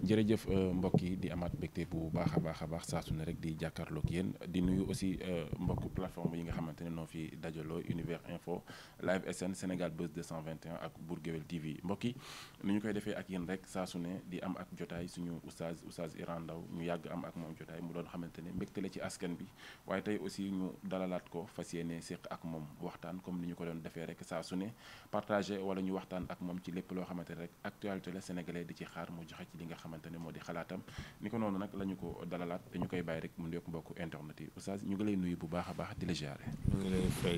jërëjëf mbokk yi di amaat mbégte bu baax a baax saa su ne rek di jàkkaarloog yéen di nuyu aussi mbokk plateforme yi nga xamante ne noo fi dajaloo Univers Info Live SN Sénégal Buzz 221 ak Bour Gueweul TV mbokk yi ni ñu koy defee ak yéen rek saa su ne di am ak jotaay suñu oustaz Iran Ndao ñu yàgg am ak moom jotaay mu doon xamante ne mbégte la ci askan bi waaye tey aussi ñu dalalaat ko fas yéene séq ak moom waxtaan comme ni ñu ko doon defee rek saa su ne partagé wala ñu waxtaan ak moom ci lépp loo xamante ne rek actualité la sénégalais di ci xaar mu joxe ci li nga xamante ne moo di xalaatam ni ko noonu nag la ñu ko dalalaat te ñu koy bàyyi rek mu ndekk mbokku internet yi oustaz ñu ngi lay nuyu bu baax a baax di la jaare ñu ngi lay fay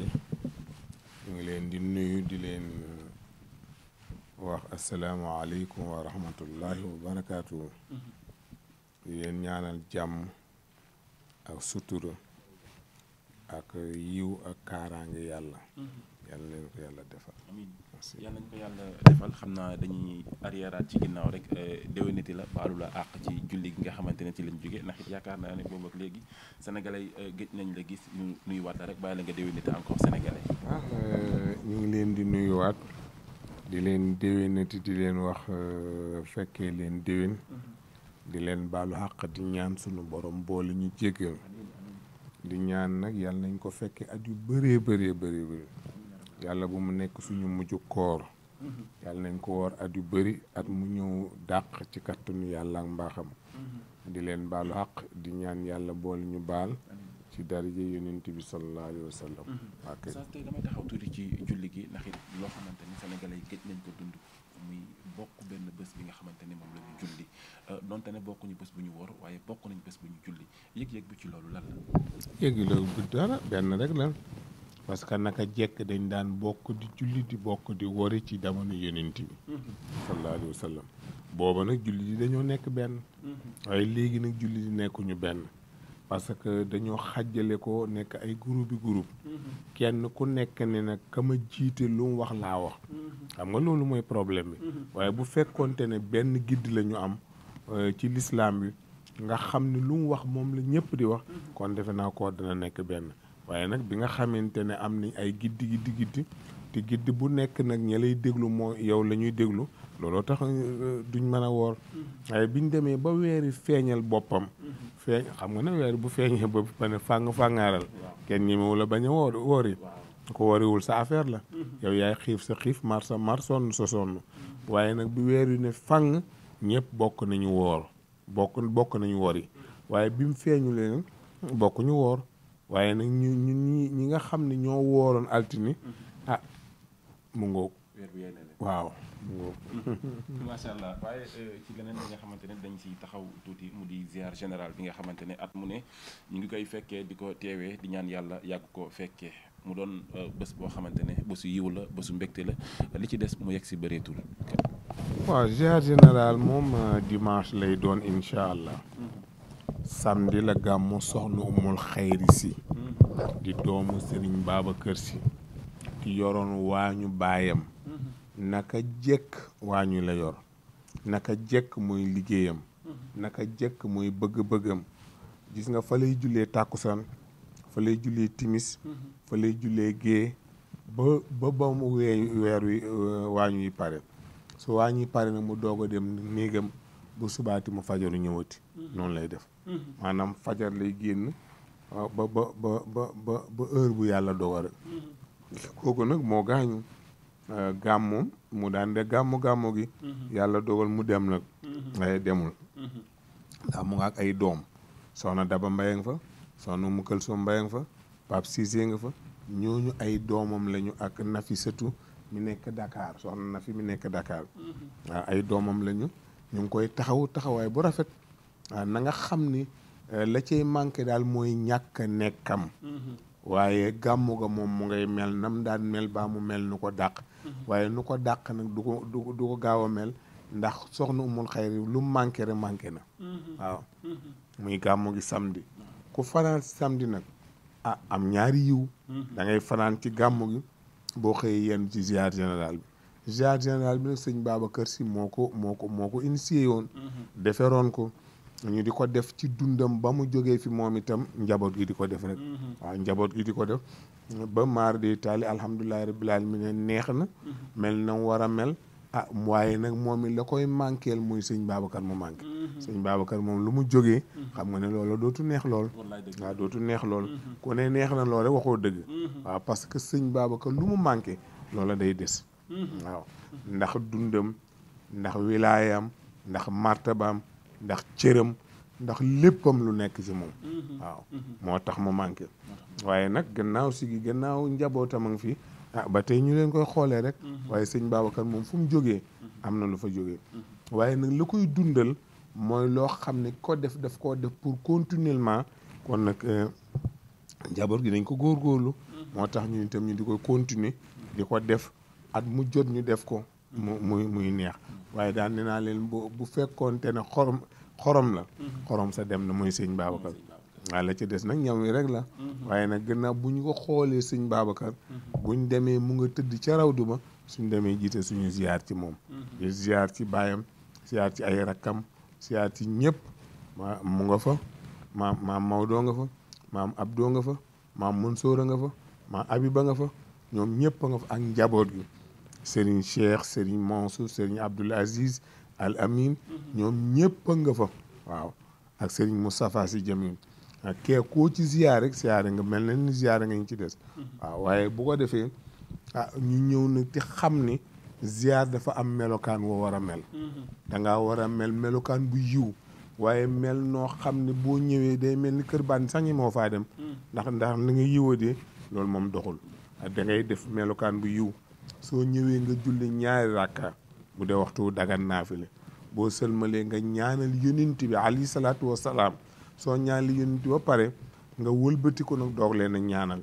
ñu ngi leen di nuyu di leen wax asalaamaaleykum wa rahmatullahi wa barakaatu. di leen ñaanal jàmm ak sutura ak yiw ak kaaraange yàlla yàlla leen ko yàlla defal. amiin yàlla nañ ko yàlla defal xam naa dañuy arriéraat ci ginnaaw rek déwéniti la baalu la àq ci julli gi nga xamante ne ci lañ jóge ndax it yaakaar naa ne boobu ak léegi sénégalais gëj nañ la gis ñu nuyuwaat la rek bàyyi la nga déwéniti encore sénégalais. ñu ngi leen di nuyuwaat di leen déwéniti di leen wax fekkee leen déwén di leen baalu àq di ñaan sunu borom boole ñu jéggal di ñaan nag yàlla nañ ko fekkee at yu bëree bëri yàlla bu mu nekk suñu mujj koor yàlla nañ ko woor at yu bëri at mu ñëw dàq ci kattanu yàlla ak mbaaxam di leen baalu àq di ñaan yàlla boole ñu baal ci daraja yonent bi sallallahu alayhi wa sallam. ok sax tey damay taxaw tuuti ci julli gi ndax it loo xamante ni sénégalais yi gëj nañ ko dund muy bokk benn bés bi nga xamante ne moom la ñu julli donte ne bokkuñu bés bu ñu woor waaye bokk nañ bés bu ñu julli yëg-yëg bi ci loolu lan la. yëg-yëg bu dara benn rek la parce que naka jekk dañ daan bokk di julli di bokk di wori ci jamono yonent bi sallallahu alayhi wa sallam booba nag julli di dañoo nekk benn waaye léegi nag julli di nekkuñu benn parce que dañoo xàjjale ko nekk ay groupe kenn ku nekk ne nag ka ma jiite lu mu wax laa wax xam nga loolu mooy problème bi waaye bu fekkonte ne benn gidd la ñu am ci lislaam bi nga xam ne lu mu wax moom la ñëpp di wax kon defe naa ko dana nekk benn waaye nag bi nga xamante ne am nañ ay giddi te gidd bu nekk nag ña lay déglu moo yow la ñuy déglu looloo tax duñ mën a woor waaye biñ demee ba weeri feeñal boppam xam nga ne weer bu feeñee ba ne fàngaaral kenn ñemewu la bañ a woori ko woriwul sa affaire la yow yaay xiif sa xiif mar sa mar sonn sa sonn waaye nag bi weer yu ne fàng ñëpp bokk nañu woor bokk nañu wori waaye bi mu feeñu leen bokk ñu woor waaye nag ñi nga xam ne ñoo wooroon altini mu ngoog waaw mu ngoog macha allah waaye ci leneen li nga xamante ne dañ si taxaw tuuti mu di ziar général bi nga xamante ne at mu ne ñu ngi koy fekkee di ko teewee di ñaan yàlla yàgg ko fekkee mu doon bés boo xamante ne bésu yiw la bésu mbégte la li ci des mu yegg si bëreetul. waaw ziar général moom dimanche lay doon incha allah samedi la gàmmu soxna umul xayri si di doomu Serigne Babacar si ki yoroon waañu baayam naka jekk waañu la yor naka jekk mooy liggéeyam naka jekk mooy bëgg-bëggam gis nga fa lay jullee tàkkusaan fa lay jullee timis fa lay jullee gée ba mu weer wi waañu yi pare su waañu yi pare nag mu doog a dem néegam bu subaati mu fajaru ñëwati noonu lay def maanaam fajar lay génn ba heure bu yàlla dogal kooku nag moo gaañu gàmmu mu daan de gàmmu gi yàlla dogal mu dem nag waaye demul ndax mu nga ak ay doom soxna Daba Mbaye nga fa soxna mu kël soo Mbaye nga fa Pape Cissé nga fa ñooñu ay doomam lañu ak Nafisatu mi nekk Dakar soxna Nafi mi nekk Dakar waaw ay doomam lañu ñu ngi koy taxawaay bu rafet waaw na nga xam ni la cay manqué daal mooy ñàkk nekkam waaye gàmmu ga moom mu ngay mel nam daan mel baa mu mel nu ko dàq waaye nu ko dàq nag du ko gaaw a mel ndax soxna umul xayri lu manqué rek manqué na waaw muy gàmmu gi samedi ku fanaan samedi nag am ñaari yiw da ngay fanaan ci gàmmu gi boo xëyee yenn ci ziar général bi nag sëñ Babacar Si moo ko initié woon deferoon ko ñu di ko def ci dundam ba mu jógee fi moom itam njaboot gi di ko def rek waaw njaboot gi di ko def ba maar de taali alhamdulilahi rabbil alamin neex na mel na war a mel waaye nag moom it la koy manqueel muy sëñ Babacar mu manqué sëñ Babacar moom lu mu jógee xam nga ne loola dootu neex lool waaw dootu neex lool ku ne neex na lool rek waxoo dëgg waaw parce que sëñ Babacar lu mu manqué loola day des waaw ndax dundam ndax wilaayam ndax martabaam ndax cëram ndax léppam lu nekk ci moom waaw moo tax mu manqué waaye nag gannaaw si gi gannaaw njabootam a ngi fi ba tey ñu leen koy xoolee rek waaye sëñ Babacar moom fu mu jógee am na lu fa jógee waaye nag la koy dundal mooy loo xam ne ko daf koo def pour continuellement kon nag njaboot gi dañ ko góorgóorlu moo tax ñu itam ñu di koy continuer di ko def at mu jot ñu def ko muy neex waaye daan ne naa leen bu fekkoonte ne xorom la xorom sa dem na mooy sëñ Babacar waaye la ci des nag ñam wi rek la waaye nag gannaaw bu ñu ko xoolee sëñ Babacar buñ demee mu nga tëdd ca rawdu ba suñ demee jiite suñu ziyaar ci moom di ziyaar ci baayam ziyaar ci ay rakkam ziyaar ci ñëpp mu nga fa maam Maodo nga fa maam Abdou nga fa maam Mansour nga fa maam Abiba nga fa ñoom ñëpp nga fa ak njaboot gi Serigne Cheikh Serigne Mansour Serigne Abdoul Aziz Al Amin ñoom ñëpp nga fa waaw ak Serigne Moustapha Sy Jamil ak kee koo ci ziyaar rek ziyaare nga mel na ni ziyaare nga ñu ci des waaw waaye bu ko defee ñu ñëw nag te xam ni ziyaar dafa am melokaan woo war a mel dangaa war a mel melokaan bu yiw waaye mel noo xam ne boo ñëwee day mel ni kër baan sax ñi moo faa dem ndax na nga yiwadee loolu moom doxul da ngay def melokaan bu yiw soo ñëwee nga julli ñaari rakka bu dee waxtu dagan naafile boo sëlmalee nga ñaanal yonent bi alayhi salaatu wasalaam soo ñaanal yonent ba pare nga wëlbati ko nag doog leen a ñaanal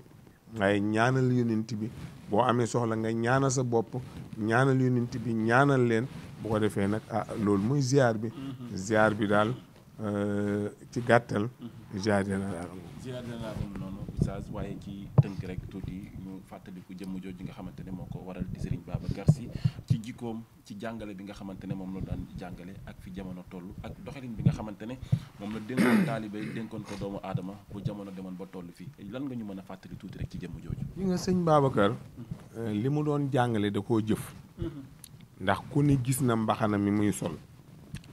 waaye ñaanal yonent bi boo amee soxla nga ñaanal sa bopp ñaanal yonent bi ñaanal leen bu ko defee nag loolu mooy ziar bi daal ci gàttal ziar dina noonu oustaz waaye ci tënk rek tuuti ñu fàttaliku jëmm jooju nga xamante ne moo ko waral di Serigne Babacar Sy ci jikkoom ci jàngale bi nga xamante ne moom la daan jàngale ak fi jamono toll ak doxalin bi nga xamante ne moom la dénkoon taalibe dénkoon ko doomu aadama bu jamono demoon ba toll fii lan nga ñu mën a fàttali tuuti rek ci jëmm jooju. li nga sëñ Babacar li mu doon jàngale da koo jëf ndax ku ne gis na mbaxana mi muy sol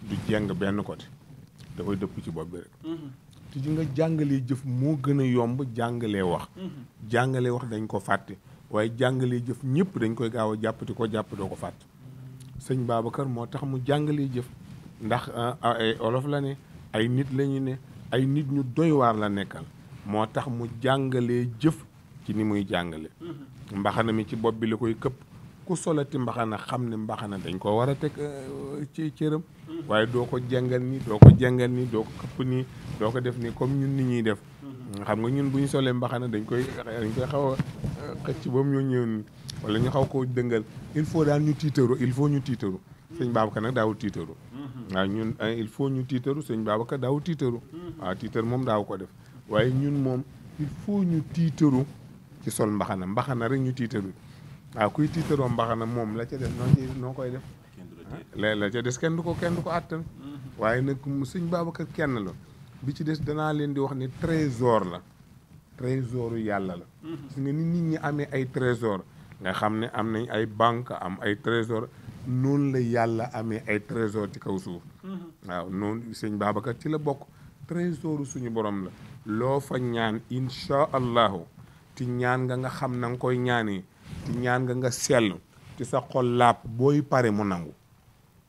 du jeng benn côté da koy dëpp ci bopp bi rek te ji nga jàngalee jëf moo gën a yomb jàngalee wax jàngalee wax dañ ko fàtte waaye jàngalee jëf ñëpp dañ koy gaaw a jàppati ko jàpp doo ko fàtte sëñ Babacar moo tax mu jàngalee jëf ndax ay olof la ne ay nit lañu ne ay nit ñu doy waar la nekkal moo tax mu jàngalee jëf ci ni muy jàngale mbaxana mi ci bopp bi la koy këpp ku solati mbaxana xam ne mbaxana dañ ko war a teg ci cëram waaye doo ko jàngal ni doo ko këpp nii doo ko def nii comme ñun ni ñuy def xam nga ñun bu ñu solee mbaxana dañ koy xaw a xëcc ba mu ñëw nii wala ñu xaw koo dëngal il faut ñu tiitaru sëñ Babacar nag daawul tiitaru waaw ñun il faut ñu tiitaru sëñ Babacar daawul tiitaru waaw tiitaru moom daaw ko def waaye ñun moom il faut ñu tiitaru ci sol mbaxana rek ñu tiitaru waaw kuy tiitaroo mbaxana moom la ca des noo koy def la ca des kenn du ko àttan waaye nag sëñ Babacar kenn la bi ci des danaa leen di wax ni trésor la trésoru yàlla la su nga ni nit ñi amee ay trésor nga xam ne am nañ ay banque am ay trésor noonu la yàlla amee ay trésor ci kaw suuf waaw noonu sëñ Babacar ci la bokk trésoru suñu borom la loo fa ñaan insha allahu ti ñaan nga xam na nga koy ñaanee ti ñaan nga sell ci sa xol laab booy pare mu nangu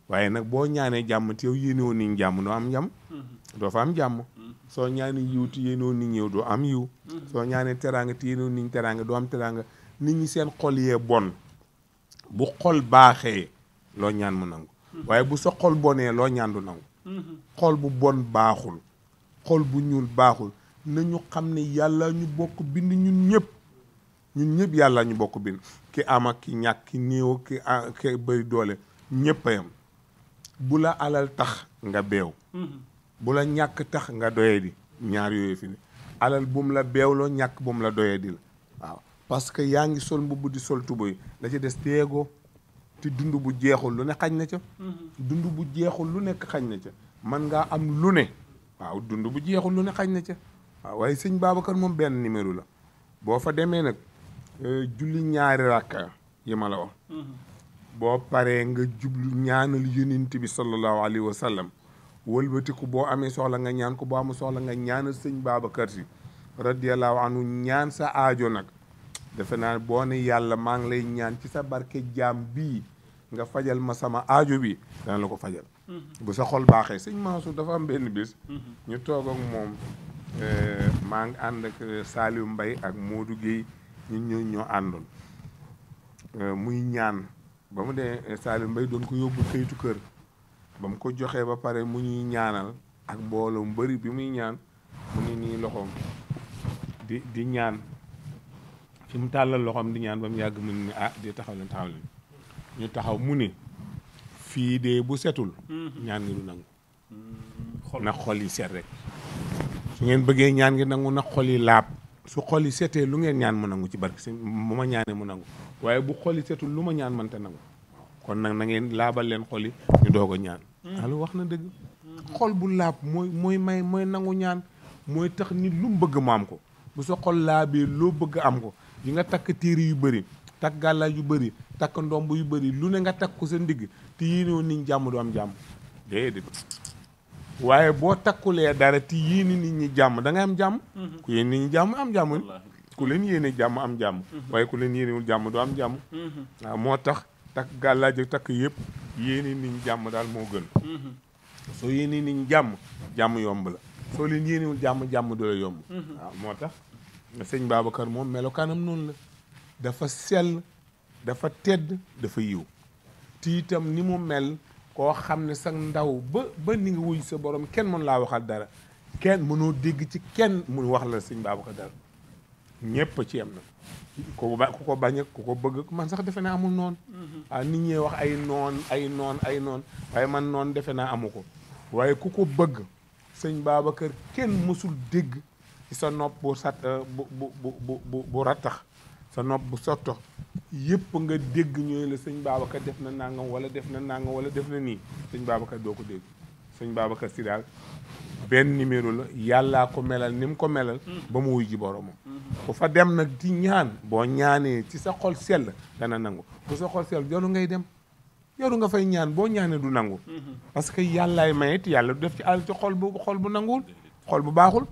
waaye nag boo ñaanee jàmm te yow yéenewoo niñ jàmm doo am jàmm doo fa am jàmm soo ñaanee yiw te yéenewoo niñ yiw doo am yiw soo ñaanee teraanga te yéenewoo niñ teraanga doo am teraanga nit ñi seen xol yee bon bu xol baaxee loo ñaan mu nangu waaye bu sa xol bonee loo ñaan du nangu xol bu bon baaxul xol bu ñuul baaxul nañu xam ne yàlla ñu bokk bind ñun ñëpp yàlla ñu bokk bind ki am ak ki ñàkk ki néew ki bëri doole ñëpp a yam bu la alal tax nga beew bu la ñàkk tax nga doye di ñaar yooyu fi ne alal bu mu la beewloo ñàkk bu mu la doye di la waaw parce que yaa ngi sol mbubb di sol tuboy la ci des teegoo te dund bu jeexul lu ne xañ na ca dund bu jeexul lu nekk xañ na ca man ngaa am lu ne waaw dund bu jeexul lu ne xañ na ca waaw waaye sëñ Babacar moom benn numéro la boo fa demee nag julli ñaari rakka yi ma la wax boo paree nga jublu ñaanal yonent bi sallallahu alayhi wa sallam wëlbatiku boo amee soxla nga ñaan ko, boo amee soxla nga ñaanal sëñ Babacar Si radiyallahu anhu ñaan sa aajo nag. defe naa boo ne yàlla maa ngi lay ñaan ci sa barke jaam bii nga fajal ma sama aajo bi, dana la ko fajal. bu sa xol baaxee. sëñ Mansour dafa am benn bis ñu toog ak moom, maa ngi ànd ak Saliou Mbaye ak Modou Guèye ñun ñoo àndoon, muy ñaan ba mu dee Saliou Mbaye doon ko yóbbu kayitu kër, ba mu ko joxee ba pare mu ñuy ñaanal ak mbooloo mu bëri bi muy ñaan mu ni nii loxoom di ñaan fi mu tàllal loxoom di ñaan ba mu yàgg mu ni di taxaw leen ñu taxaw mu ni fii de bu setul ñaan ngi du nangu na xol yi set rek. su ngeen bëggee ñaan ngi nangu na xol yi laab, su xol yi setee lu ngeen ñaan mu nangu ci barke si bu ma ñaanee mu nangu, waaye bu xol yi setul lu ma ñaan mënta nangu. kon nag na ngeen laabal leen xol yi ñu doog a ñaan. alors wax na dëgg. xol bu laab mooy may mooy nangu ñaan, mooy tax nit lu mu bëgg mu am ko. bu sa xol laabee loo bëgg am ko. yi nga takk téere yu bëri, takk gàllaaj yu bëri, takk ndomb yu bëri, lu ne nga takk ko sa ndigg te yéenoo nit ñi jàmm du am jàmm déedéet. waaye boo takkulee dara te yéene nit ñi jàmm da ngay am jàmm. ku yéene nit ñi jàmm am jàmm. ku leen yéene jàmm am jàmm. waaye ku leen yéenewul jàmm du am jàmm. waaw moo tax takk gàllaaj ak takk yëpp yéene nit ñi jàmm daal moo gën. soo yéene nit ñi jàmm yomb la. soo leen yéenewul jàmm du la yomb. waaw moo tax sëñ Babacar moom melokaanam noonu la. dafa sell, dafa tedd, dafa yiw. te itam ni mu mel koo xam ne sax ndaw ba ni nga wuy sa borom kenn mën laa waxal dara, kenn mënoo dégg ci kenn mu wax la sëñ Babacar dara. ñépp ci am na ku ko bañ ku ko bëgg. man sax defe naa amul noonu. nit ñee wax ay noon waaye man noonu defe naa amu ko. waaye ku ko bëgg sëñ Babacar kenn mësul dégg ci sa nopp bu rattax, sa nopp bu sotto yëpp nga dégg ñooy la sëñ Babacar def na nangam wala def na nangam wala def na nii. sëñ Babacar doo ko dégg. sëñ Babacar Si daal benn numéro la, yàllaa ko melal ni mu ko melal ba mu wuy ji boromam. ku fa dem nag di ñaan, boo ñaanee ci sa xol sell dana nangu. bu sa xol sell yoru ngay dem, yoru nga fay ñaan, boo ñaanee du nangu. parce que yàllaay mayet, yàlla du def ci àll ci xol bu nanguwul, xol bu baaxul.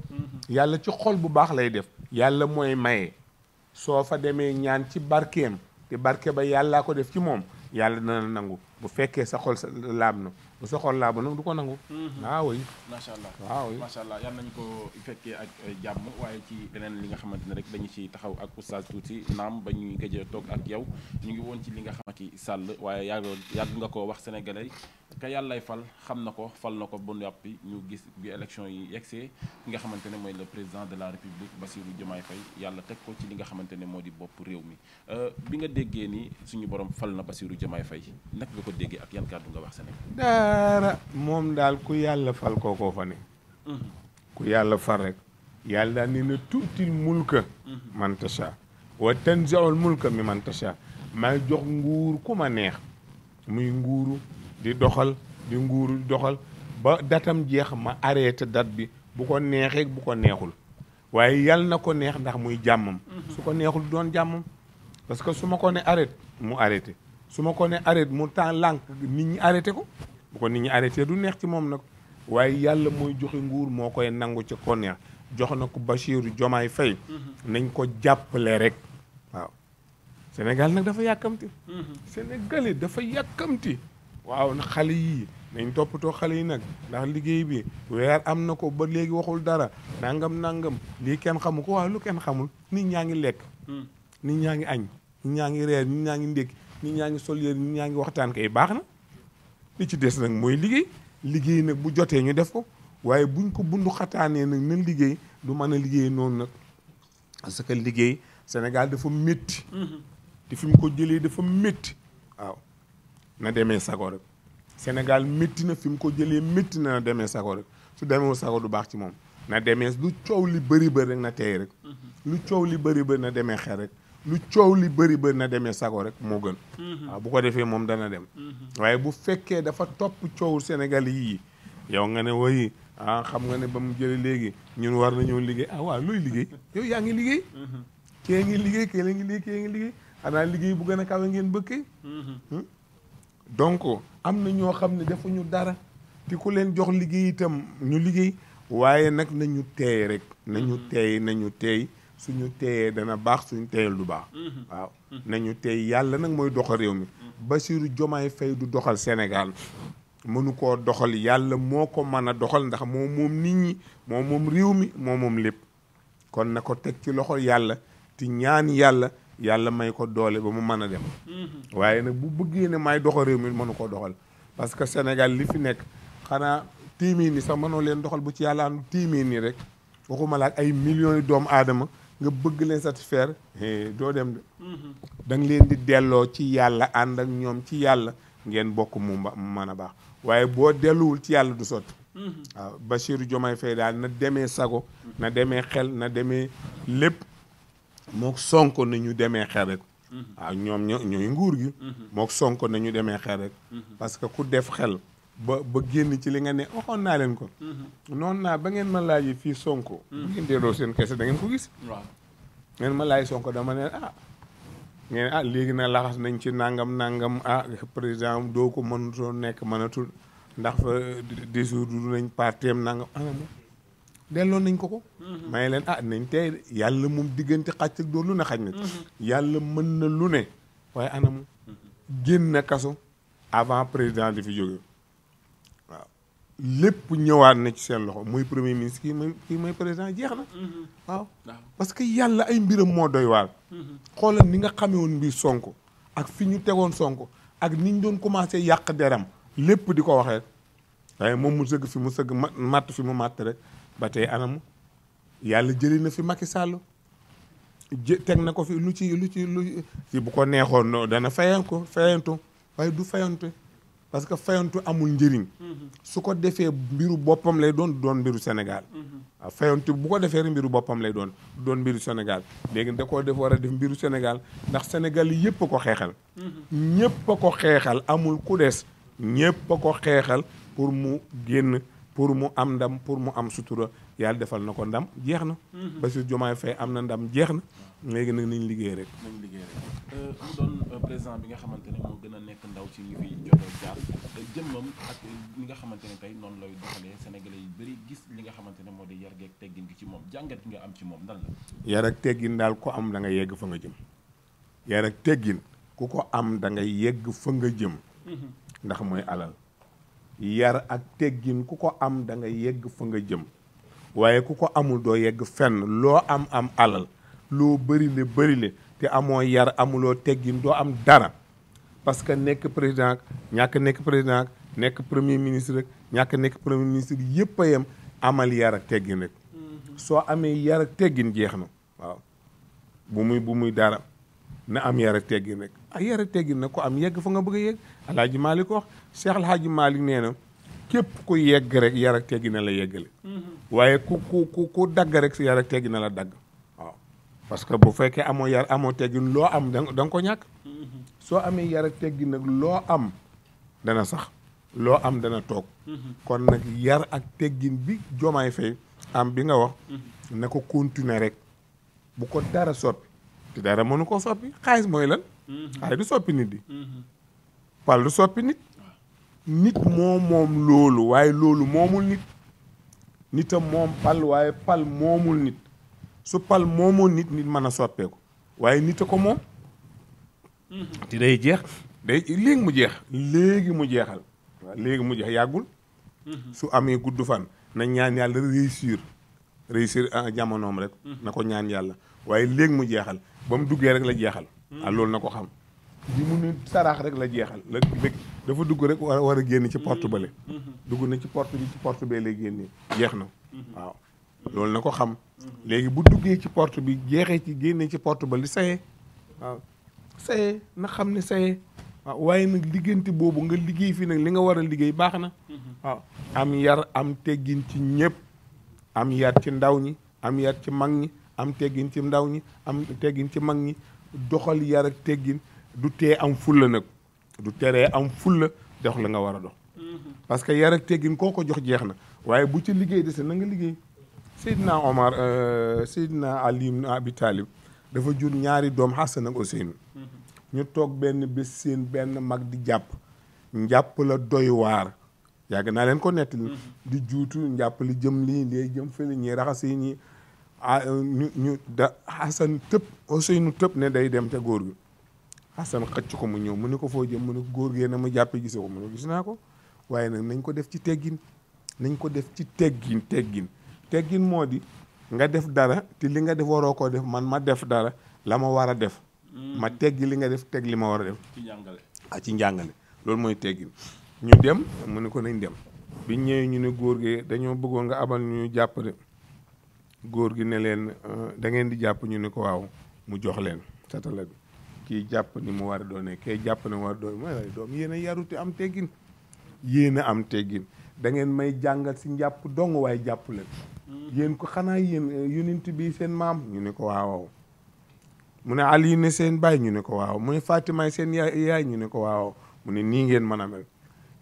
yàlla ci xol bu baax lay def. yàlla mooy maye. soo fa demee ñaan ci barkeem te barke ba yàllaa ko def ci moom, yàlla dana nangu. bu fekkee sa xol laab na, bu sa xol laab na du ko nangu. waaw macha allah waaw macha allah yal nañu ko fekkee ak jàmm. waaye ci leneen li nga xamante ne rek dañu ci taxaw ak oustaz tuuti, naam ba ñuy gëj a toog ak yow ñu ngi woon ci li nga xamante ni Sall, waaye yàgg nga ko wax sénégalais ka yàllay fal xam na ko, fal na ko ba noppi. ñu gis bi élection yi yegsee ki nga xamante ne mooy le président de la république Bassirou Diomaye Faye, yàlla teg ko ci li nga xamante ne moo di bopp réew mi. bi nga déggee ni suñu borom fal na Bassirou Diomaye Faye, naka nga ko déggee ak yan kàddu nga wax Sénégal? dara moom daal ku yàlla fal kookoo fa ne. ku yàlla fal rek yàlla daal ni na tuutil mulka man tasha wa tanzi'ul mulka mi man tasha. may jox nguur ku ma neex, muy nguuru di doxal di nguuru di doxal ba datam jeex ma arrêté date bi bu ko neexee bu ko neexul. waaye yàlla na ko neex ndax muy jàmmam. su ko neexul doon jàmmam. parce que su ma ko ne arrêté mu arrêté, su ma ko ne arrêté mu temps lànk nit ñi arrêté ko. bu ko nit ñi arrêté du neex ci moom nag. waaye yàlla mooy joxe nguur, moo koy nangu ci ko neex. jox na ko Bassirou Diomaye Faye. nañ ko jàppale rek. waaw Sénégal nag dafa yàkkamti. Sénégalais dafa yàkkamti. waaw na xale yii nañ toppatoo xale yi nag, ndax liggéey bi weer am na ko ba léegi waxul dara, nangam lii kenn xamu ko. waaw lu kenn xamul, nit ñaa ngi lekk. nit ñaa ngi añ, nit ñaa ngi reer, nit ñaa ngi ndékki, nit ñaa ngi sol yére, nit ñaa ngi waxtaan kay baax na. li ci des nag mooy liggéey nag bu jotee ñu def ko. waaye buñ ko bundu xataanee nag na liggéey du mën a liggéey noonu nag. parce que liggéey Sénégal dafa métti. te fi mu ko jëlee dafa métti. waaw na demee sago rek. Sénégal métti na, fi mu ko jëlee métti na demee sago rek. su demee sago du baax ci moom. na demee lu coow li bëri rek na tey rek. lu coow li bëri na demee xel rek. lu coow li bëri na demee sago rek moo gën. waaw bu ko defee moom dana dem. waaye bu fekkee dafa topp coowu Sénégal yii yow nga ne woyi xam nga ne ba mu jëlee léegi ñun war nañoo liggéey. waaw looy liggéey yow yaa ngi liggéey. kee ngi liggéey kee la ngi liggéey kee ngi liggéey. xanaa liggéey bu gën a kawe ngeen bëkkee. donc am na ñoo xam ne defuñu dara te ku leen jox liggéey itam ñu liggéey waaye nag nañu teey rek nañu teey suñu teeyee dana baax suñu teeyal du baax waaw nañu teey yàlla nag mooy doxal réew mi Bassirou Diomaye Faye du doxal Sénégal mënu koo doxal yàlla moo ko mën a doxal ndax moom nit ñi moom réew mi moom lépp kon na ko teg ci loxo yàlla te ñaan yàlla may ko doole ba mu mën a dem waaye nag bu bëggee ne may doxal réew mi mënu koo doxal parce que Sénégal li fi nekk xanaa téeméer ni sax mënoo leen doxal bu ci yàlla àndu téeméer ni rek waxuma la ak ay millions yi doomu aadama nga bëgg leen satisfaire doo dem de da nga leen di delloo ci yàlla ànd ak ñoom ci yàlla ngeen bokk mu mën a baax waaye boo delluwul ci yàlla du sotti waaw Bassirou Diomaye Faye daal na demee sago na demee xel na demee lépp mook Sonko na ñu demee xel rek waaw ñoom ñooy nguur gi mook Sonko na ñu demee xel rek parce que ku def xel ba génn ci li nga ne waxoon naa leen ko noonu naa ba ngeen ma laajee fii Sonko bu ngeen delloo seen kese da ngeen ko gis waaw ngeen ma laaj Sonko dama ne ngeen léegi na laxas nañ ci nangam président doo ko mënutoo nekk mënatul ndax fa dissoudre nañ partem nangam anamu delloo nañ ko may leen nañ tey yàlla moom diggante xàcc ak dóor lu ne xaj na yàlla mën na lu ne waaye anamu génn kaso avant président di fi jóge waaw lépp ñëwaat na ci seen loxo muy premier ministre kii mooy président jeex na waaw parce que yàlla ay mbiram moo doy waar xoolal ni nga xamee woon mbir Sonko ak fi ñu tegoon Sonko ak ni ñu doon commencé yàq deram lépp di ko waxee waaye moom mu sëgg fi mu sëgg matt fi mu matt rek ba tey anamu yàlla jëlee na fi Macky Sall teg na ko fi lu ci bu ko neexoon dana fayantu waaye du fayantu parce que fayantu amul njëriñ su ko defee mbiru boppam lay doon mbiru Sénégal waaw fayantu bu ko defee mbiru boppam lay doon mbiru Sénégal léegi da koo def war a def mbiru Sénégal ndax Sénégal yi yëpp a ko xeexal ñëpp a ko xeexal amul ku des ñëpp a ko xeexal pour mu génn pour mu am ndam pour mu am sutura yàlla defal na ko ndam jeex na Bassirou Diomaye Faye am na ndam jeex na léegi nag nañ liggéey rek mu doon président bi nga xamante ne moo gën a nekk ndaw ci ñi fi jot a jaar jëmmam ak li nga xamante ne tey noonu lay doxalee sénégalais yi bëri gis li nga xamante ne moo di yar geeg teggin gi ci moom jàngat gi nga am ci moom lan la yar ak teggin daal ko am da nga yegg fa nga jëm yar ak teggin ku ko am da nga yegg fa nga jëm ndax mooy alal yar ak teggin ku ko am da nga yegg fa nga jëm waaye ku ko amul doo yegg fenn loo am alal loo bëri le te amoo yar amuloo teggin doo am dara parce que nekk président ñàkk nekk président nekk premier ministre rek ñàkk nekk premier ministre yëpp a yem amal yar ak teggin rek soo amee yar ak teggin jeex na waaw bu muy dara na am yar ak teggin rek yar ak teggin nag ko am yegg fa nga bëgg a yegg Alaaji Malick wax Cheikh Alhaaji Malick nee na képp ku yegg rek yar ak teggin na la yeggale waaye ku dagg rek si yar ak teggin na la dagg waaw parce que bu fekkee amoo yar amoo teggin loo am da nga ko ñàkk soo amee yar ak teggin nag loo am dana sax loo am dana toog kon nag yar ak teggin bi Diomaye Faye am bi nga wax na ko continuer rek bu ko dara soppi te dara mënu ko soppi xaalis mooy lan xaalis du soppi nit di pal du soppi nit moom loolu waaye loolu moomul nit a moom pal waaye pal moomul nit su pal moomoon nit mën a soppeeku waaye nit a ko moom te day jeex léegi mu jeexal waaw léegi mu jeex yàggul su amee gudd fan na ñaan yàlla réussir jamonoom rek na ko ñaan yàlla waaye léegi mu jeexal ba mu duggee rek la jeexal loolu na ko xam bi mu ne saraax rek la jeexal léegi dafa dugg rek war a génn ci porte bale dugg na ci porte bi ci porte bee lay génnee jeex na waaw loolu na ko xam léegi bu duggee ci porte bi jeexee ci génnee ci porte ba li sayee waaw sayee na xam ne sayee waaw waaye nag liggéente boobu nga liggéey fii nag li nga war a liggéey baax na waaw am yar am teggin ci ñëpp am yar ci ndaw ñi am yar ci mag ñi am teggin ci ndaw ñi am teggin ci mag ñi doxal yar ak teggin du tee am fulla nag du teree am fulla dox la nga war a dox parce que yar ak teggin koo ko jox jeex na waaye bu ci liggéey dese na nga liggéey Seydina Ali ibn Abi Talib dafa jur ñaari doom Hassan ak Ousseynou ñu toog benn bés seen benn mag di jàpp njàpp la doy waar yàgg naa leen ko nettali di juutu njàppali jëm lii lee jëm fële ñi raxas yi ñi ñu da Xasan tëb Ousseynou tëb ne day dem te góor gi Xasan xëcc ko mu ñëw mu ne ko foo jëm mu ne ko góor gee na ma jàppe gise ko mu ne gis naa ko waaye nag nañ ko def ci teggin nañ ko def ci teggin moo di nga def dara te li nga def waroo koo def man ma def dara la ma war a def ma teggi li nga def teg li ma war a def ci njàngale loolu mooy teggin ñu dem mu ne ko nañ dem bi ñëwee ñu ne góor gi dañoo bëggoon nga abal ñu jàpp de góor gi ne leen da ngeen di jàpp ñu ne ko waaw mu jox leen satala bi kii jàpp ni mu war a doone kii jàpp ni mu war a doone mooy doom yéen a yarute am teggin yéen a am teggin da ngeen may jàngal si njàpp dong waaye jàpp leen yéen ko xanaa yéen yonent bi seen maam ñu ne ko waaw mu ne Ali ne seen baay ñu ne ko waaw mu ne Fatima seen yaay ñu ne ko waaw mu ne nii ngeen mën a mel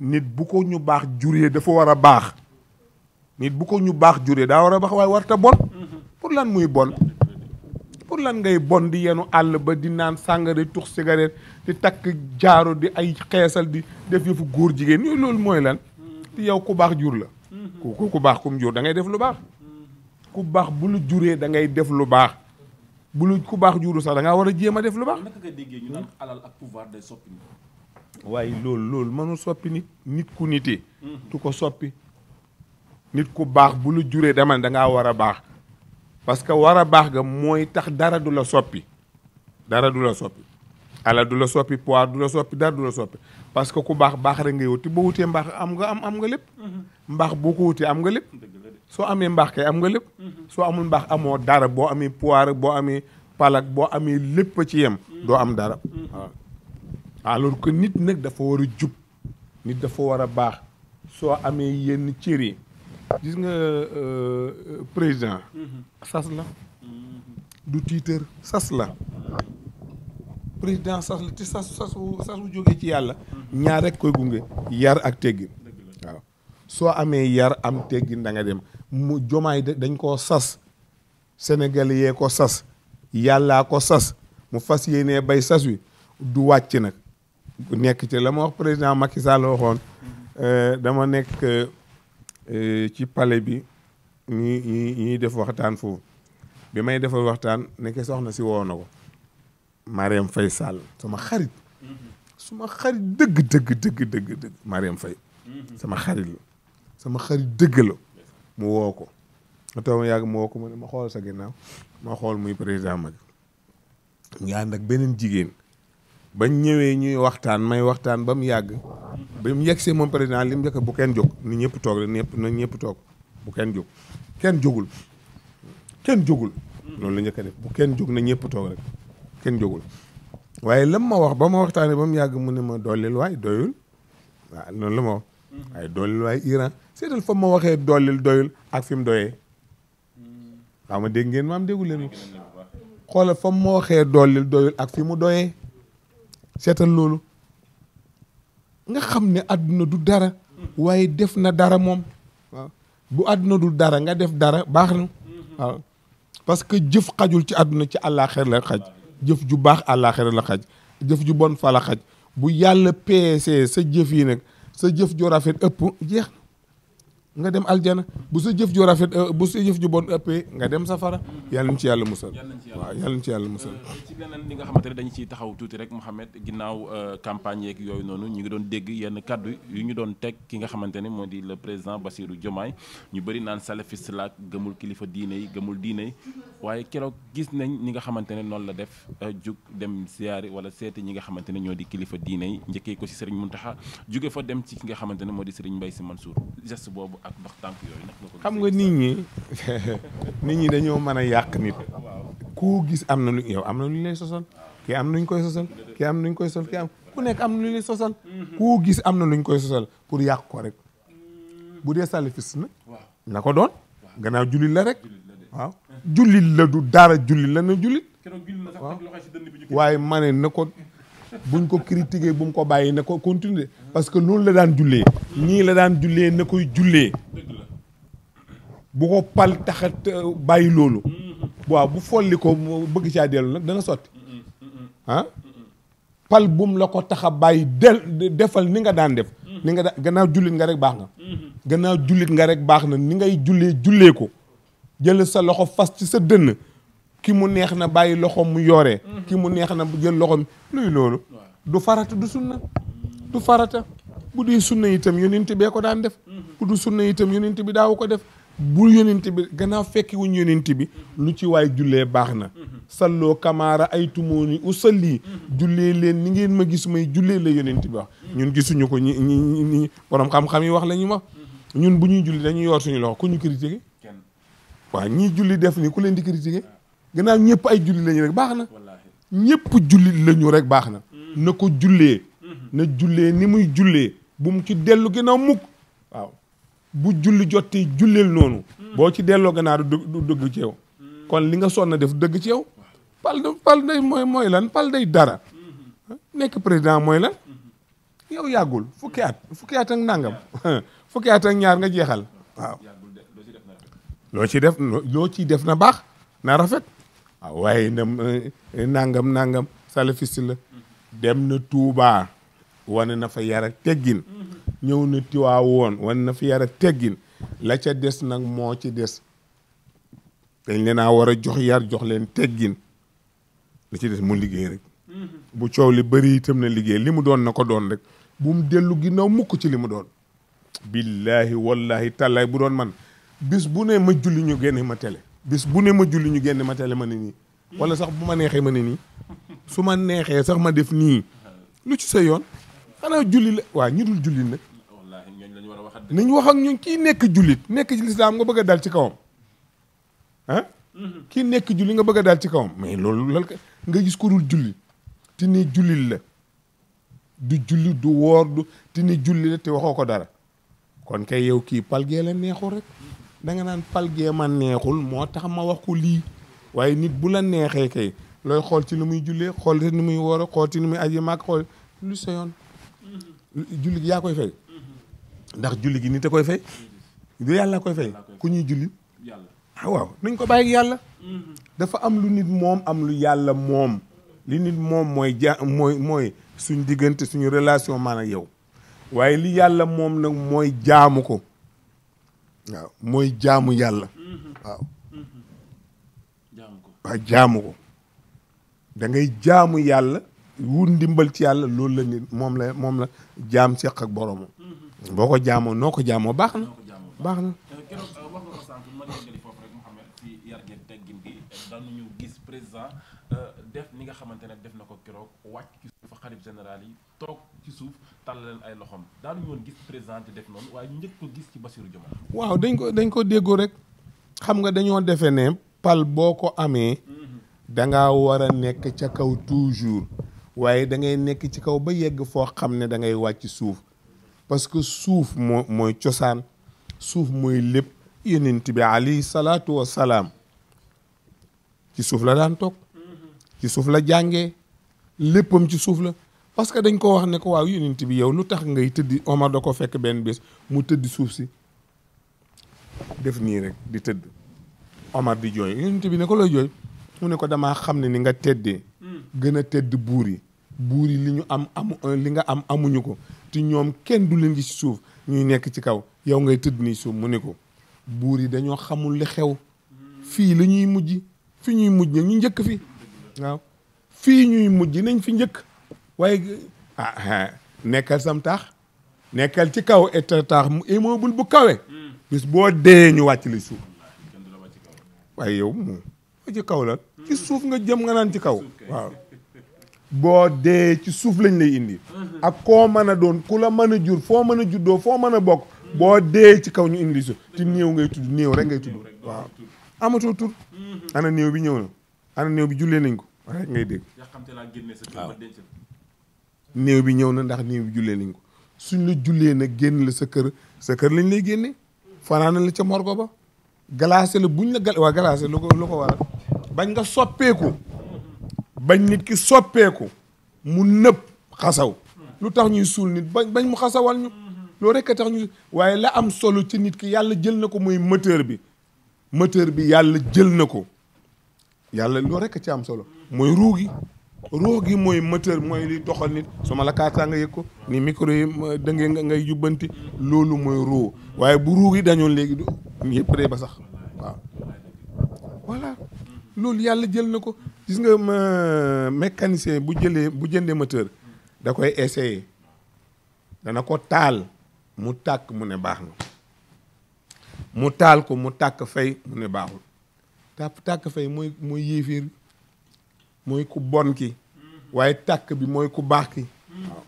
nit bu ko ñu baax juree dafa war a baax nit bu ko ñu baax juree daa war a baax waaye warta bon pour lan muy bon pour lan ngay bon di yenu àll ba di naan sàngara tux cigarette di takk jaaro di ay xeesal di def yëfu góor jigéen yooyu loolu mooy lan te yow ku baax jur la ku baax kum jur da ngay def lu baax ku baax bu lu juree da ngay def lu baax bu lu ku baax juru sax da ngaa war a jéem a def lu baax. naka nga déggee ñu naan alal ak pouvoir day soppi nit. waaye loolu mënul soppi nit ku nitee tu ko soppi nit ku baax bu lu juree dama da ngaa war a baax parce que war a baax ga mooy tax dara du la soppi alal du la soppi pouvoir du la soppi dara du la soppi parce que ku baax rek ngay wuti boo wutee mbaax am nga lépp mbaax boo ko wutee am nga lépp soo amee mbaax kay am nga lépp soo amul mbaax amoo dara boo amee pouvoir boo amee palak boo amee lépp ci yem doo am dara waaw alors que nit nag dafa war a jub nit dafa war a baax soo amee yenn cër yi gis nga président sas la du tiitër sas la président sas la te sas wu jógee ci yàlla ñaar rek koy gunge yar ak teggin waaw soo amee yar am teggin da nga dem mu jomaay dañ koo sas Sénégal yee ko sas yàllaa ko sas mu fas yéenee bay sas wi du wàcc nag nekk ci la ma wax président Macky Sall waxoon dama nekk ci palais bi ñuy def waxtaan foofu bi may defal waxtaan nekk soxna si woo na ko Marième Faye Sall sama xarit dëgg Marième Faye sama xarit dëgg la mu woo ko ma taw yàgg mu woo ko mu ne ma xool sa ginnaaw ma xool muy président Macky ñu ànd ak beneen jigéen bañ ñëwee ñuy waxtaan may waxtaan ba mu yàgg ba mu yegsee moom président li mu njëkk bu kenn jóg ni ñëpp toog rek ñëpp toog bu kenn jóg kenn jógul loolu la njëkk a def bu kenn jóg na ñëpp toog rek kenn jógul waaye lam ma wax ba ma waxtaanee ba mu yàgg mu ne ma dollil waay doyul waaw noonu la ma wax waaye dollil waay Iran seetal fa ma waxee doyul ak fi mu doyee waaw ma dégg ngeen ma am déggu leen xoolal fa ma waxee doyul ak fi mu doyee seetal loolu nga xam ne àdduna du dara waaye def na dara moom waaw bu àdduna du dara nga def dara baax na waaw parce que jëf xajul ci àdduna ci àllaaxira la xaj jëf ju baax àllaaxira la xaj jëf ju bon fa la xaj bu yàlla peesee sa jëf yi nag sa jëf ju rafet ëpp jeex nga dem aljana bu sa jëf ju rafet bu sa jëf ju bon ëppee nga dem safara yàlla ñu ci yàlla musal waaw yàlla ñu ci yàlla musal ci leneen li nga xamante ne dañu ciy taxaw tuuti rek Mouhamed ginnaaw campagne yeeg yooyu noonu ñu ngi doon dégg yenn kaddu yu ñu doon teg ki nga xamante ne moo di le président Bassirou Diomaye ñu bëri naan salafiste la gëmul kilifa diine yi gëmul diine yi waaye keroog gis nañ ñi nga xamante ne noonu la def jug dem siyaari wala seeti ñi nga xamante ne ñoo di kilifa diine yi njëkkee ko si Serigne Mountakha jóge fa dem ci ki nga xamante ne moo di Serigne Mbaye Sy Mansour geste boobu ak ndox tànk yooyu nag nga ko xam nga nit ñi dañoo mën a yàq nit ku gis am na lu yow am na lu ñu lay sosal kii am nuñ koy sosal kii am nuñ koy sosal kii am ku nekk am na lu ñu lay sosal ku gis am na lu ñu koy sosal pour yàq ko rek bu dee salafiste nag na ko doon gannaaw jullit la rek waaw jullit la du dara jullit la na jullit waaw waaye ma ne na ko buñ ko critiquer bu mu ko bàyyi na ko continuer parce que loolu la daan jullee ñii la daan jullee na koy jullee bu ko pal taxat bàyyi loolu waaw bu folli ko bëgg caa dellu nag dana sotti pal bum la ko tax a bàyyi defal ni nga daan def ni nga gannaaw jullit nga rek baax nga gannaaw jullit nga rek baax na ni ngay jullee ko jël sa loxo fas ci sa dënn ki mu neex na bàyyi loxo mu yoree ki mu neex na jël loxo luy loolu du farata du sunna du farata bu dee sunna itam yonent bee ko daan def bu du sunna itam yonent bi daawu ko def bu yonent bi gannaaw fekki wuñ yonent bi lu ci waay jullee baax na salloo kamaara ay tumooni usalli jullee leen ni ngeen ma gis may jullee la yonent bi wax ñun gisuñu ko ñi borom xam-xam yi wax la ñu wax ñun bu ñuy julli dañuy yor suñu loxo ku ñu critiqué waaw ñii julli def ni ku leen di critiqué gannaaw ñëpp ay julli lañu rek baax na ñëpp julli lañu rek baax na ko jullee na jullee ni muy jullee bu mu ci dellu gannaaw mukk waaw bu julli jottee julleel noonu boo ci delloo gannaaw du dëgg ci yow kon li nga sonn def dëgg ci yow pal day mooy lan pal day dara nekk président mooy lan yow yàggul fukki at ak nangam fukki at ak ñaar nga jeexal waaw loo ciy def na baax na rafet waaw waaye nangam salafiste la dem na Tuubaa wane na fa yar ak teggin ñëw na Tiwaawoon wane na fa yar ak teggin la ca des nag moo ci des dañ leen a war a jox yar jox leen teggin la ci des mu liggéey rek bu coow li bëri itam na liggéey li mu doon na ko doon rek bu mu dellu ginnaaw mukk ci li mu doon billahi wallahi tallaay bu doon man bis bu ne ma julli ñu génne ma télé bis bu ne ma julli ñu génne ma télé ma ne nii wala sax bu ma neexee ma ne nii su ma neexee sax ma def nii lu ci sa yoon xanaa julli la waa ñi dul jullit nag nañ wax ak ñun kii nekk jullit nekk ci lislaam nga bëgg a dal ci kawam ah kii nekk julli nga bëgg a dal ci kawam mais loolu lal nga gis ko dul julli te ni jullit la du julli du woor du te ni julli la te waxoo ko dara kon kay yow kii palgee la neexul rek da nga naan palgee ma neexul moo tax ma wax ko lii waaye nit bu la neexee kay looy xool ci ni muy jullee xool ci ni muy woor xool ci ni muy aji maag xool lu sa yoon julli gi yaa koy fay ndax julli gi nit a koy fay du yàlla koy fay ku ñuy julli ah waaw nañ ko bàyyi yàlla dafa am lu nit moom am lu yàlla moom li nit moom mooy suñ diggante suñu relation man ak yow waaye li yàlla moom nag mooy jaamu ko waaw mooy jaamu yàlla waaw jaamu ko da ngay jaamu yàlla wut ndimbal ci yàlla loolu la nit moom la jaam seq ak boromam boo ko jaamoo noo ko jaamoo baax na baax na keroog wax nga ko sànq ma déggali foofu rek Mouhamed ci yar geeg teggin bi dañu gis président def ni nga xamante ne def na ko keroog wàcc ci suuf xalif général yi toog ci suuf tàll leen ay loxoom daanu woon gis président te def noonu waaye ñu njëkk ko gis ci Bassirou Diomaye waaw dañ ko déggoo rek xam nga dañoo defee ne pal boo ko amee dangaa war a nekk ca kaw toujours waaye da ngay nekk ci kaw ba yegg foo xam ne da ngay wàcc suuf parce que suuf mooy cosaan suuf mooy lépp yonent bi alayhi salaatu wa salaam ci suuf la daan toog ci suuf la jàngee léppam ci suuf la parce que dañ ko wax ne ko waaw yonent bi yow lu tax ngay tëddi Omar da ko fekk benn bés mu tëddi suuf si def nii rek di tëdd Omar di jooy yonent bi ne ko looy jooy mu ne ko damaa xam ne ni nga teddee gën a tedd buur yi li ñu li nga am amuñu ko te ñoom kenn du leen gis ci suuf ñuy nekk ci kaw yow ngay tëdd nii suuf mu ne ko buur yi dañoo xamul li xew fii la ñuy mujj fi ñuy mujj nag ñu njëkk fi waaw fii ñuy mujj nañ fi njëkk waaye nekkal sam taax nekkal ci kaw et taax mu immeuble bu kawe bis boo dee ñu wàcc li suuf waaye yow moom ci kaw la ci suuf nga jëm nga naan ci kaw waaw boo dee ci suuf lañ lay indi ak koo mën a doon ku la mën a jur foo mën a juddoo foo mën a bokk boo dee ci kaw ñu indi suuf te néew ngay tudd néew rek ngay tudd waaw amatoo tur ana néew bi ñëw na ana néew bi jullee nañ ko rek ngay dégg waaw néew bi ñëw na ndax néew bi jullee nañ ko suñ la jullee nag génn la sa kër lañ lay génne fanaana la ca morgo ba glacé la buñ la waa glacé lu ko waral bañ nga soppeeku bañ nit ki soppeeku mu nëb xasaw lu tax ñuy suul nit bañ mu xasawal ñu loolu rek a tax ñu waaye la am solo ci nit ki yàlla jël na ko muy moteur bi yàlla jël na ko yàlla loolu rek a ci am solo mooy ruu gi ruu gi mooy moteur mooy li doxal nit su ma la kaataa nga yëg ko ni micro yi da ngay jubbanti loolu mooy ruu waaye bu ruu gi dañoon léegi du yëpp day ba sax waaw voilà loolu yàlla jël na ko gis nga mécanicien bu jëndee moteur da koy essayer dana ko taal mu tàkk mu ne baax na mu taal ko mu tàkk fay mu ne baaxul tàkk fay mooy yéeféer mooy ku bon ki waaye tàkk bi mooy ku baax ki waaw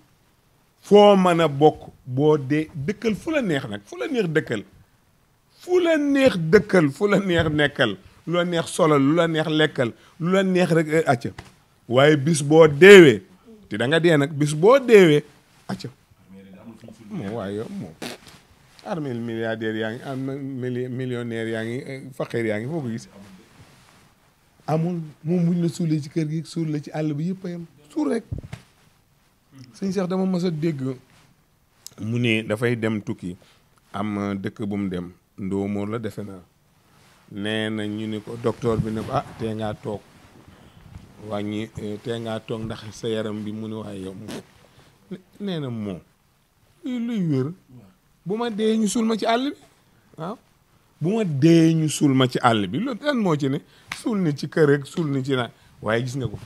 foo mën a bokk boo dee dëkkal fu la neex nag fu la neex dëkkal fu la neex dëkkal fu la neex nekkal lu la neex solal lu la neex lekkal lu la neex rek acca waaye bis boo deewee te da nga dee nag bis boo deewee acca moom waaye yow moom armée milliardaire yaa ngi am millionnaire yaa ngi faqir yaa ngi foo ko gis amul moom buñ la suulee ci kër gi suul la ci àll bi yëpp a yam suul rek sëñ Cheikh dama mas a dégg mu ne dafay dem tukki am dëkk bu mu dem Ndóomóor la defe naa nee na ñu ne ko docteur bi ne ko ah tee ngaa toog wàññi tee ngaa toog ndax sa yaram bi mu ne waaye yow nee na moom luy wér bu ma dee ñu suul ma ci àll bi waaw bu ma dee ñu suul ma ci àll bi loolu lan moo ci ne suul ni ci kër rek suul ni ci na waaye gis nga ko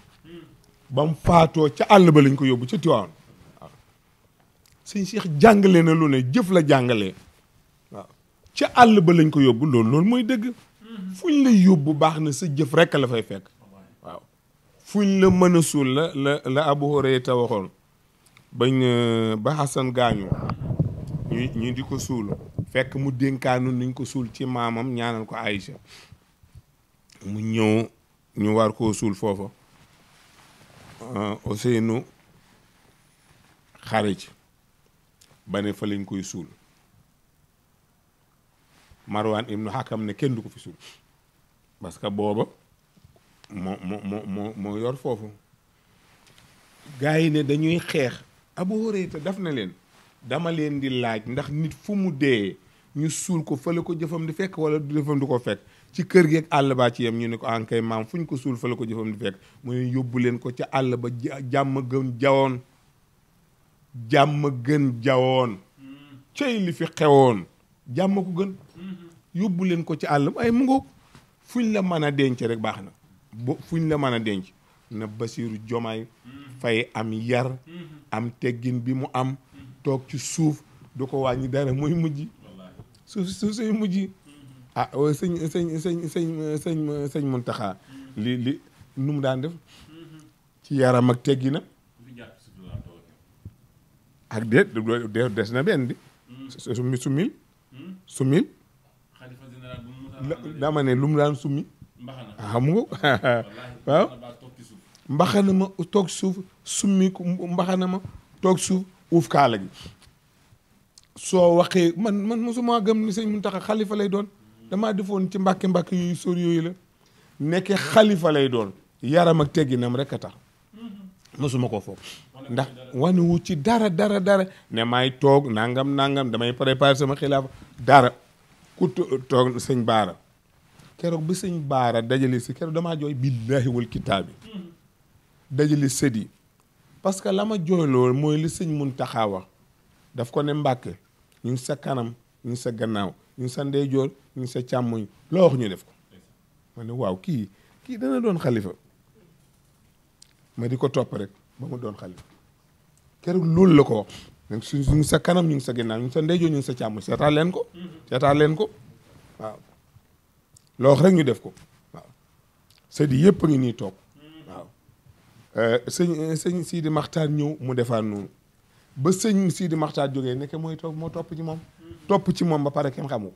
ba mu faatoo ca àll ba lañ ko yóbbu ca Tiwaawan waaw sëñ Cheikh jàngale na lu ne jëf la jàngalee waaw ca àll ba lañ ko yóbbu loolu mooy dëgg fuñ la yóbbu baax na sa jëf rekk la fay fekk waaw fuñ la mën a suul la Abu Hurayra waxoon bañ ba Xasan gaañu ñu di ko suul fekk mu dénkaanu nuñ ko suul ci maamam ñaanal ko Aïcha mu ñëw ñu war koo suul foofa Ousseynou xare ci ba ne fa lañ koy suul Marwan ibnu Hakam ne kenn du ko fi suul parce que booba moo yor foofu gars yi ne dañuy xeex Abu Hurayra daf na leen dama leen di laaj ndax nit fu mu dee ñu suul ko fa la ko jëfam di fekk wala du jëfam di ko fekk ci kër gi ak àll baa ci yem ñu ne ko ankay maam fu ñu ko suul fa la ko jëfam di fekk mu ne yóbbu leen ko ca àll ba jàmm gën jawoon jàmm gën jawoon cey li fi xewoon jàmm ko gën yóbbu leen ko ci àll ba ay mu ngoog fuñ la mën a denc rek baax na fuñ la mën a denc na Bassirou Diomaye Faye am yar am teggin bi mu am toog ci suuf du ko wàññi dara muy mujj suuf suy mujj ah sëñ Muntaxa li nu mu daan def ci yaram ak tegginam ak déet des na benn di sumil dama ne lu mu daan summi xam nga waaw mbaxana ma toog suuf summi mbaxana ma toog suuf uuf kaala gi soo waxee man mosuma gëm ni sëñ Muntaxa xalifa lay doon damaa defoon ci mbàkke yooyu sóor yooyu la nekke xalifa lay doon yaram ak tegginam rek a tax mosuma ko foofu ndax wane wu ci dara ne may toog nangam damay préparer sama xilaafa dara ku toog sëñ Baara keroog ba sëñ Baara dajale si keroog damaa jooy billaahi wal kitaabi dajale sëdi parce que la ma jooyloo mooy li sëñ Muntaxa wax daf ko ne Mbàkke ñu ngi sa kanam ñu ngi sa gannaaw ñu ngi sa ndeyjoor ñu ngi sa càmmoñ loo wax ñu def ko ma ne waaw kii dana doon xalifa ma di ko topp rek ba mu doon xalifa keroog loolu la ko wax ñu ngi sa kanam ñu ngi sa gannaaw ñu ngi sa ndeyjoor ñu ngi sa càmmoñ seetaan leen ko waaw loo wax rek ñu def ko waaw sëdi yëpp a ngi nii toog waaw sëñ Sidi Maxtaar ñëw mu defaat noonu ba sëñ Sidi Maxtaar jógee nekk moo topp ci moom ba pare kenn xamu ko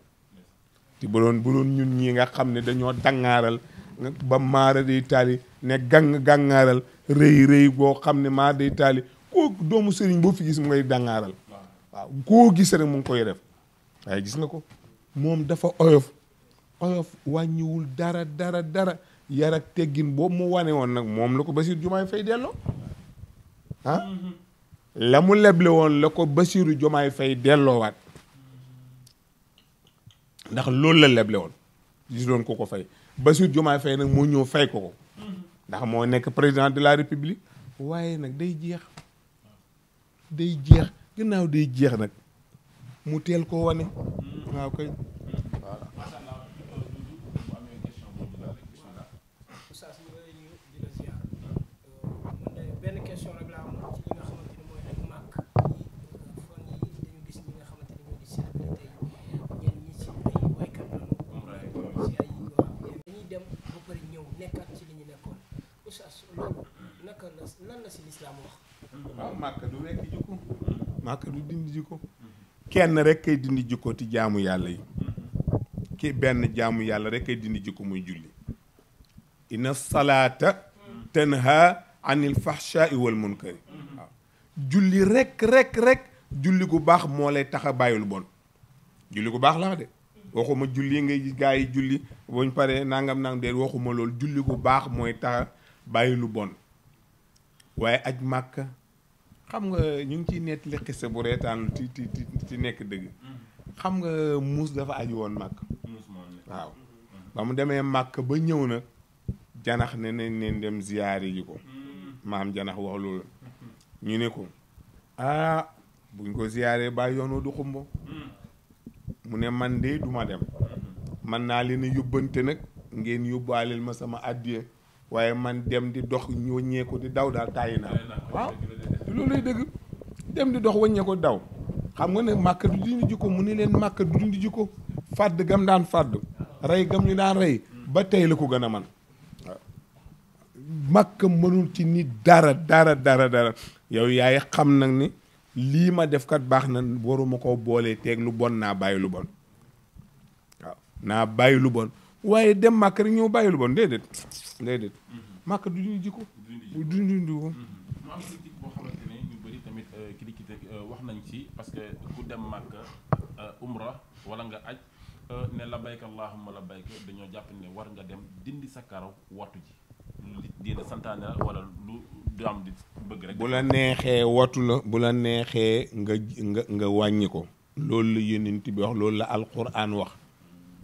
te bu doon ñun ñii nga xam ne dañoo dangaaral ba maara day taali ne gàngaaral rëy boo xam ne maara day taali koo doomu sëriñ boo fi gis mu ngay dangaaral waaw koo gis rek mu ngi koy def waaye gis nga ko moom dafa oyof wàññiwul dara yar ak teggin boobu mu wane woon nag moom la ko Bassirou Diomaye Faye delloo la mu leble woon la ko Bassirou Diomaye Faye delloowaat ndax loolu la leble woon gis doon ko fay Bassirou Diomaye Faye nag moo ñëw fay ko ndax moo nekk président de la république waaye nag day jeex gannaaw day jeex nag mu teel ko wane waaw kay benn question rek laa am ci li nga xamante ni mooy ak màkk fan yi dañu gis ñi nga xamante ni ñoo di célébrité yi ñenn ñi ci ay waykat lañu ci ay dañuy dem ba pare ñëw nekkaat ci li ñu nekkoon oustaz loolu naka la lan la si lislaam wax. waaw màkk du wekk jikko màkk du dindi jikko kenn rek kay dindi jikko ti jaamu yàlla yi ki benn jaamu yàlla rek kay dindi jikko muy julli inna salaata tanha anil fahsha'i wal munkari waaw julli rek julli gu baax moo lay tax a bàyyi lu bon julli gu baax la de waxuma julli ngay gaa yi julli buñ paree nangam de waxuma loolu julli gu baax mooy tax a bàyyi lu bon waaye aj màkk xam nga ñu ngi ciy nettali xisse bu reetaan ci nekk dëgg xam nga muus dafa aju woon màkk waaw ba mu demee màkk ba ñëw nag janax ne nañ leen dem ziyaari ji ko maam janax wax loolu ñu ne ko buñ ko ziyaaree ba yoonoo du xumbo mu ne man de duma dem man naa leen a yóbbante nag ngeen yóbbaaleel ma sama addiya waaye man dem di dox wëññeeku di daw daal tàyyi naa waaw loolu lay dëgg dem di dox wëññeeku di daw xam nga ne màkk du dindi jikko mu ni leen màkk du dindi jikko fàdd gam daan fàdd rey gam ñu daan rey ba tey la ko gën a man waaw màkk mënul ci nit dara yow yaay xam nag ni lii ma def kat baax na waruma ko boolee teeg lu bon naa bàyyi lu bon waaw naa bàyyi lu bon waaye dem màkk rek ñëw bàyyi lu bon déedéet màkk du dindi jikko du dindi jikko mu am critique boo xamante ne ñu bëri tamit critique wax nañ ci parce que ku dem màkk umra wala nga aj ne labbayka allahumma labbayka dañoo jàpp ne war nga dem dindi sa karaw wattu ji li dina santaane la wala lu du am di bëgg rek. bu la neexee wattu la bu la neexee nga wàññi ko loolu la yonent bi wax loolu la alquran wax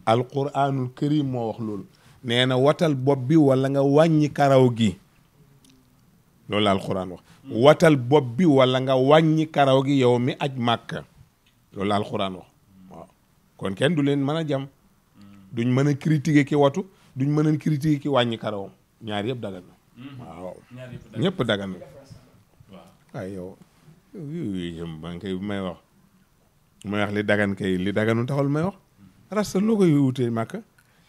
alquranul karim moo wax loolu nee na watal bopp bi wala nga wàññi karaw gi loolu la alquran wax watal bopp bi wala nga wàññi karaw gi yow mi aj màkka loolu la alquran wax waaw kon kenn du leen mën a jam duñ mën a critiquer ki watu duñ mën a critiquer ki wàññi karawam ñaar yëpp dagan na waaw ñëpp dagan na waaye yow man kay may wax li dagan kay li daganu taxul may wax rasta loo koy wutee màkka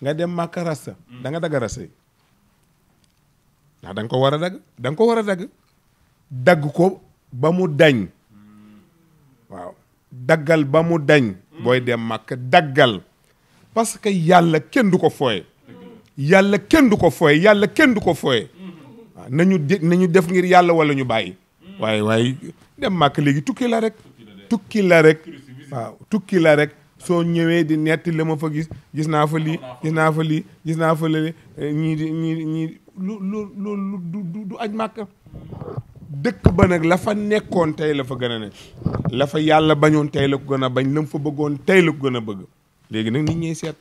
nga dem màkka rasta da nga dagg rasta yi ndax da nga ko war a dagg ko ba mu dañ waaw daggal ba mu dañ booy dem màkka daggal parce que yàlla kenn du ko fooye yàlla kenn du ko fooye waaw nañu def ngir yàlla wala ñu bàyyi waaye dem màkk léegi tukki la rek waaw tukki la rek soo ñëwee di netti la ma fa gis naa fa lii gis naa fa lële ñii lu du aj màkk dëkk ba nag la fa nekkoon tey la fa gën a ne la fa yàlla bañoon tey la ko gën a bañ la mu fa bëggoon tey la ko gën a bëgg léegi nag nit ñee seet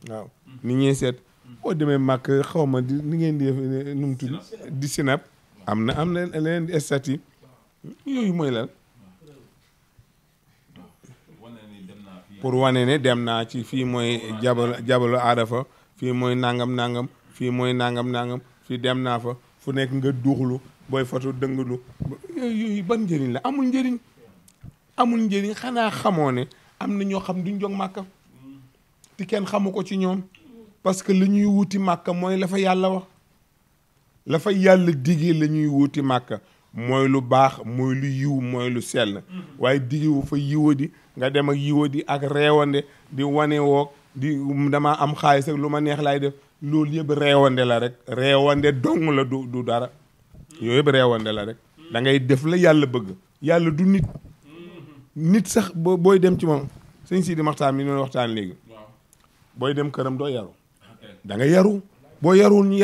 waaw nit ñee seet boo demee màkk xaw ma di ni ngeen di def nu mu tudd di sinap am na leneen di statut yooyu mooy lan pour wane ne dem naa ci fii mooy jabalu aadafa fii mooy nangam fii mooy nangam fii dem naa fa fu nekk nga duuxlu booy foto dënglu yooyu ban njëriñ la amul njëriñ xanaa xamoo ne am na ñoo xam duñ jóg màkka te kenn xamu ko ci ñoom parce que li ñuy wuti màkka mooy la fa yàlla wax la fa yàlla digee la ñuy wuti màkka mooy lu baax mooy lu yiw mooy lu sell waaye digewu fa yiwadi nga dem ak yiwadi ak reewande di wane woog di damaa am xaalis ak lu ma neex laay def loolu yëpp reewande la rek reewande dong la du dara yooyu yëpp reewande la rek da ngay def la yàlla bëgg yàlla du nit sax booy dem ci moom sëñ Sidi Maxtaar mi noonu waxtaan léegi booy dem këram doo yaru da nga yaru boo yaruwul ñu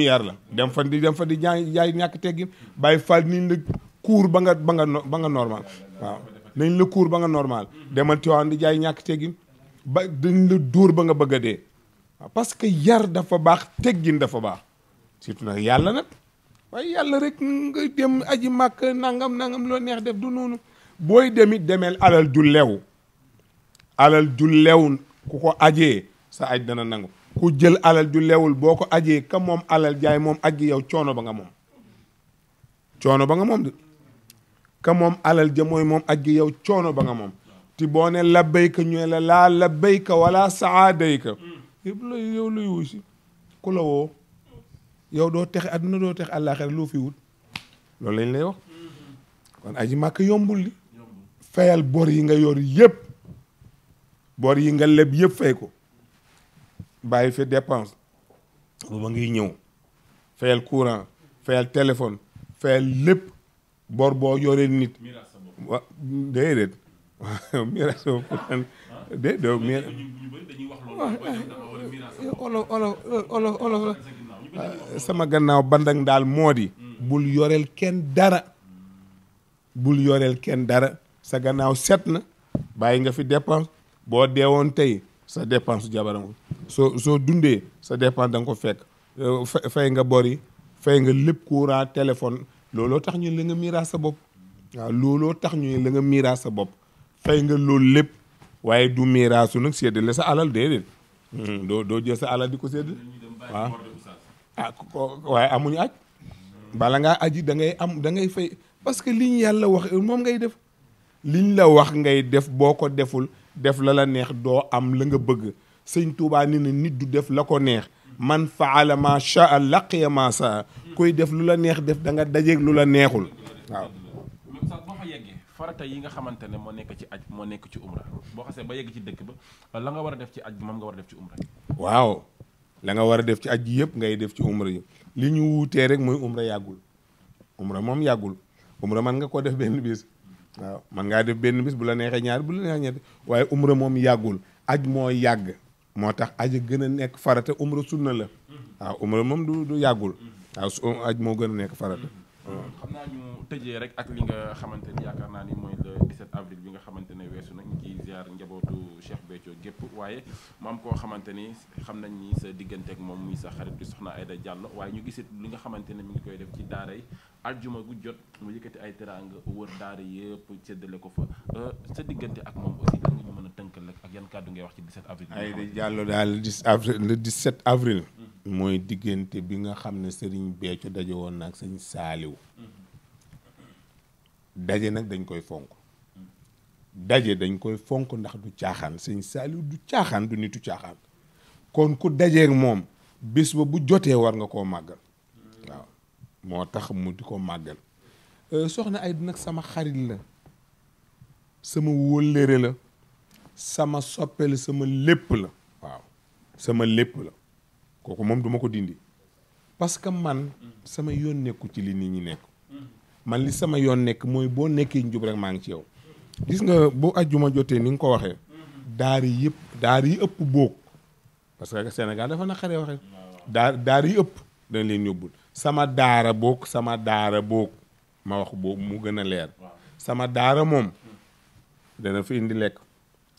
yar la dem fa di jaay ñàkk teggin bàyyi fal niñ la kuur ba nga normal waaw nañ la kuur ba nga normal demal Tiwaawan di jaay ñàkk teggin ba dañ la dóor ba nga bëgg a dee parce que yar dafa baax teggin dafa baax surtout nag yàlla nag waaye yàlla rek nga dem aji màkk nangam loo neex def du noonu booy demit demeel alal ju lew ku ko ajee sa aj dana nangu ku jël alal ju lewul boo ko ajee ka moom alal jaay moom aj gi yow coono ba nga moom de ka moom alal ja mooy moom aj gi yow coono ba nga moom ti boo ne labbayka ñu la laa labbayka wala saadayka yëpp la yow luy wuy si ku la woo yow doo texe adduna doo texe àllaaxira loo fi wut loolu lañ lay wax kon aji màkk yombul li fayal bor yi nga yor yëpp bor yi nga leb yëpp fay ko bàyyi fi dépense ba ngi ñëw fayal courant fayal téléphone fayal lépp bor boo yoree nit wa déedéet waaw miraas déedéet olof la sama gannaaw bandang daal moo di bul yoreel kenn dara sa gannaaw set na bàyyi nga fi dépense boo deewoon tey sa dépense jabaram soo dundee sa dépense da nga ko fekk fay nga bor yi fay nga lépp courant téléphone looloo tax ñu la nga miiraas sa bopp waaw looloo tax ñu la nga miiraas sa bopp fay nga loolu lépp waaye du miiraasu nag séddale sa alal déedéet doo jël sa alal di ko séddale waaw waaye amuñu aj bala ngaa aji da ngay fay parce que liñ yàlla wax moom ngay def liñ la wax ngay def boo ko deful def la neex doo am la nga bëgg sëñ Tuubaa ni na nit du def la ko neex man faala ma shaa laqiya ma saa koy def lu la neex def da nga dajeeg lu la neexul waaw sax boo fa yeggee farata yi nga xamante ne moo nekk ci aj moo nekk ci umra boo xasee ba yegg ci dëkk ba la nga war a def ci aj bi moom nga war a def ci umra waaw la nga war a def ci aj ji yëpp ngay def ci umra yi li ñu wuutee rek mooy umra yàggul umra moom yàggul umra man nga ko def benn bis waaw man ngaa def benn bis bu la neexee ñaar bu la neexee ñett waaye umra moom yàggul aj moo yàgg moo tax aj gën a nekk farata umra sunna la waaw umra moom du yàggul waaw aj moo gën a nekk farata xam naa ñu tëjee rek ak li nga xamante ni yaakaar naa ni mooy le 17 avril bi nga xamante ne weesu na ñu ciy ziar njabootu Cheikh Béthio gépp waaye mu am koo xamante ni xam nañ ni sa diggante ak moom muy sa xarit di soxna Aïda Diallo waaye ñu gisit li nga xamante ne mi ngi koy def ci daara yi aljuma gu jot mu yëkkati ay teraanga wër daara yëpp séddale ko fa sa diggante ak moom aussi lan nga ñu mën a tënkal ak yan kàddu ngay wax ci 17 avril Aïda Diallo daal le 17 avril mooy diggante bi nga xam ne Serigne Béthio daje woon nag sëñ Saaliw daje nag dañ koy fonk dañ koy fonk ndax du caaxaan sëñ Saaliw du caaxaan du nitu caaxaan kon ku dajeeg moom bés ba bu jotee war nga koo màggal waaw moo tax mu di ko màggal soxna Aïda nag sama xarit la sama wóllëre la sama soppe la sama lépp la waaw sama lépp la kooku moom duma ko dindi parce que man sama yoon nekku ci li nit ñi nekk man li sama yoon nekk mooy boo nekkee njub rek maa ngi ci yow gis nga bu ajjuma jotee ni nga ko waxee daar yi ëpp boog parce que Sénégal dafa na xaree waxee daar yi ëpp dañ leen yóbbul sama daara boog ma wax boobu mu gën a leer sama daara moom dana fi indi lekk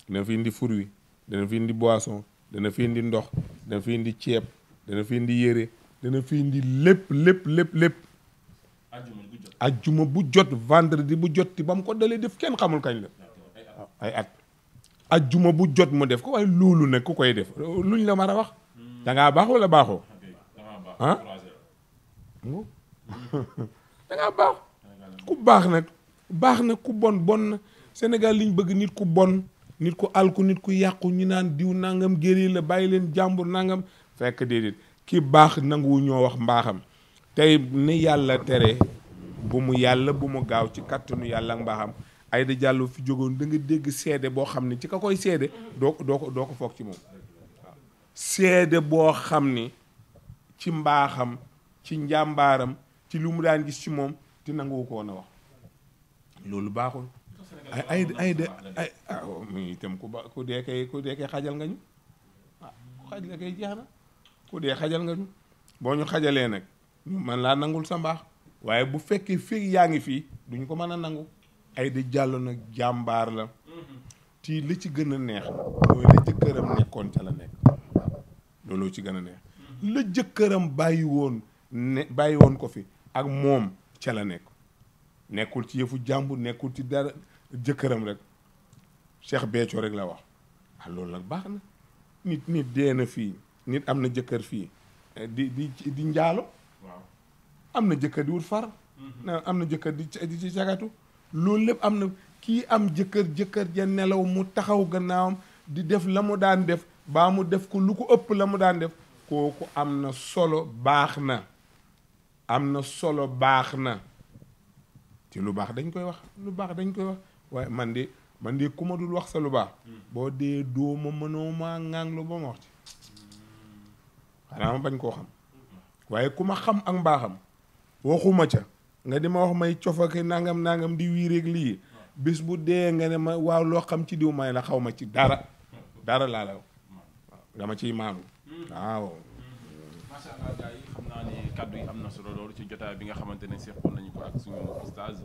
dana fi indi fruit dana fi indi boisson dana fi indi ndox dana fi indi ceeb dana fi indi yére dana fi indi lépp ajjuma bu jot vendredi bu jot ti ba mu ko dalee def kenn xamul kañ la ay at ajjuma bu jot mu def ko waaye loolu nag ku koy def luñ la mar a wax dangaa baax wala baaxoo ah dangaa baax ku baax nag ku bon na Sénégal liñ bëgg nit ku bon nit ku alku nit ku yàqu ñu naan diw nangam géri la bàyyi leen jàmbur nangam fekk déedéet ki baax nangu ñoo wax mbaaxam tey ni yàlla tere bu mu gaaw ci kattanu yàlla ak mbaaxam Aïda Diallo fi jógoon da nga dégg seede boo xam ne ci ka koy seede doo ko foog ci moom waaw seede boo xam ni ci mbaaxam ci njàmbaaram ci lu mu daan gis ci moom te nangu ko woon a wax loolu baaxul Aïda mi itam ku dee kay xajal nga ñu ku xajal kay jeex na ku dee xajal nga ñu boo ñu xajalee nag ñu man laa nangul sa mbaax waaye bu fekkee fii yaa ngi fii duñ ko mën a nangu Aïda Diallo nag jàmbaar la ti li ci gën a neex mooy la jëkkëram nekkoon ca la nekk looloo ci gën a neex la jëkkëram bàyyi woon ko fi ak moom ca la nekkul ci yëfu jàmbur nekkul ci dara jëkkëram rek Cheikh Béthio rek la wax loolu nag baax na nit dee na fii nit am na jëkkër fii di njaalo waaw am na jëkkër di wut far am na jëkkër di ci cagatu loolu lépp am na kii am jëkkër ja nelaw mu taxaw gannaawam di def la mu daan def baa mu def ko lu ko ëpp la mu daan def kooku am na solo baax na ci lu baax dañ koy wax waaye man de ku ma dul wax sa lu baax boo dee dooma mënoo maa ŋaanglu ba ma wax ci xanaa ma bañ koo xam waaye ku ma xam ak mbaaxam waxuma ca nga di ma wax may cofake nangam di wiireeg lii bis bu dee nga ne ma waaw loo xam ci diw may la xaw ma ci dara laa la waaw dama ciy maanu waaw macha allah gars yi xam naa ne kaddu yi am na solo loolu ci jotaay bi nga xamante ne seqoon nañu ko ak suñu oustaz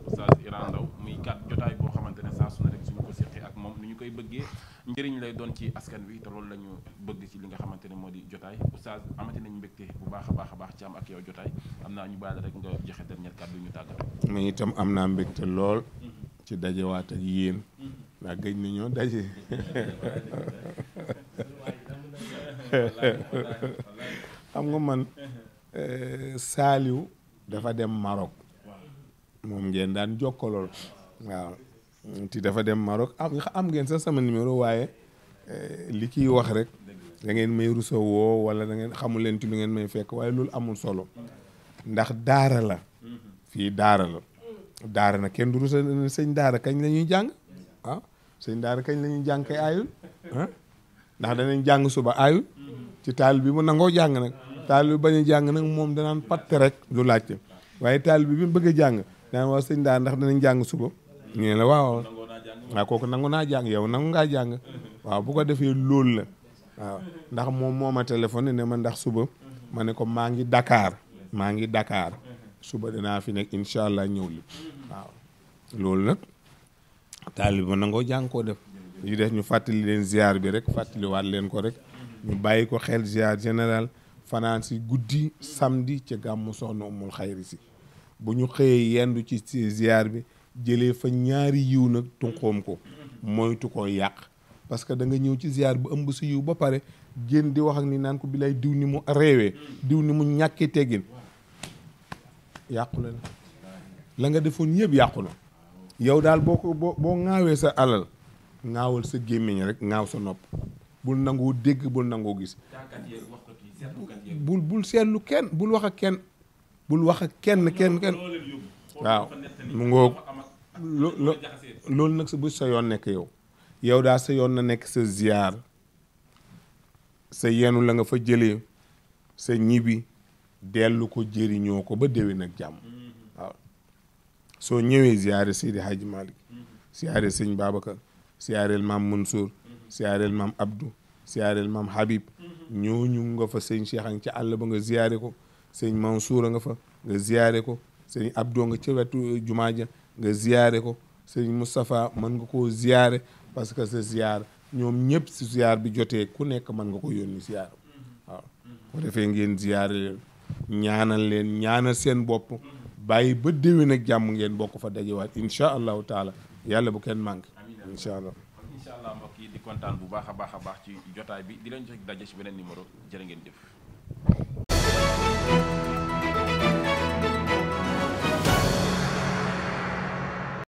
Iran Ndao muy jotaay boo xamante ne saa su ne rek suñu ko seqee ak moom ni ñu koy bëggee njëriñ lay doon ci askan wi te loolu la ñu bëgg ci li nga xamante ne moo di jotaay oustaz amati nañu mbégte bu baax a baax ci am ak yow jotaay am naa ñu bàyyi la rek nga joxe dernier kaddu ñu tàggatoo. mais itam am naa mbégte lool ci dajewaat ak yéen ndax gëj nañoo daje xam nga man Saliou dafa dem Maroc moom ngeen daan jokkalool waaw ti dafa dem Maroc am ngeen sax sama numéro waaye li kiy wax rek da ngeen may rusa woo wala da ngeen xamul leen ci lu ngeen may fekk waaye loolu amul solo ndax daara la fii daara na kenn du rusa sëñ daara kañ la ñuy jàng sëñ daara kañ la ñuy jàng kay aayul ndax danañ jàng suba aayul ci taal bi mu nangoo jàng nag taal bi bañ a jàng nag moom danaan patte rek du laajte waaye taal bi mu bëgg a jàng daan wax sëñ daara ndax danañ jàng suba ñu ne la waaw kooku nangu naa jàng yow nangu ngaa jàng waaw bu ko defee loolu la waaw ndax moom moo ma téléphoné ne ma ndax suba ma ne ko maa ngi Dakar suba dinaa fi nekk incha allah ñëw li waaw loolu nag taal bi ma nangoo jàng koo def yu def ñu fàttali leen ziar bi rek fàttaliwaat leen ko rek ñu bàyyi ko xel ziar général fanaan si guddi samedi ca gàmmu soxna umul xayri si bu ñu xëyee yendu ci ziar bi jëlee fa ñaari yiw nag tunqoom ko moytu ko yàq parce que da nga ñëw ci ziar bu ëmb si yiw ba pare génn di wax ak ni naan ko bilay diw ni mu réewee diw ni mu ñàkkee teggin yàqu la nga defoon yëpp yàqu na yow daal boo ŋaawee sa alal ŋaawal sa gémmiñ rek ŋaaw sa nopp bul nangoo dégg bul nangoo gis bul seetlu kenn bul wax ak kenn bul wax ak kenn waaw mu ngoog loolu nag bu sa yoon nekk yow daal sa yoon na nekk sa ziar sa yenu la nga fa jëlee sa ñibi dellu ko jëriñoo ko ba déwén ak jàmm waaw soo ñëwee ziare Seydi Hadji Malick ziare sëñ Babacar ziareel maam Mansour ziareel maam Abdou ziareel maam Habib ñooñu nga fa sëñ Cheikh a ngi ca àll ba nga ziare ko sëñ Mansour a nga fa nga ziare ko sëñ Abdou nga ca wetu jumaa ja nga ziare ko sëñ Moustapha mën nga koo ziare parce que sa ziar ñoom ñëpp si ziar bi jotee ku nekk mën nga ko yónni ziar waaw bu defee ngeen ziare leen ñaanal seen bopp bàyyi ba déwén ak jàmm ngeen bokk fa dajewaat incha allahu taala yàlla bu kenn manqué incha allah mbokk yi di kontaan bu baax a baax ci jotaay bi di leen jox daje ci beneen numéro jërë ngeen jëf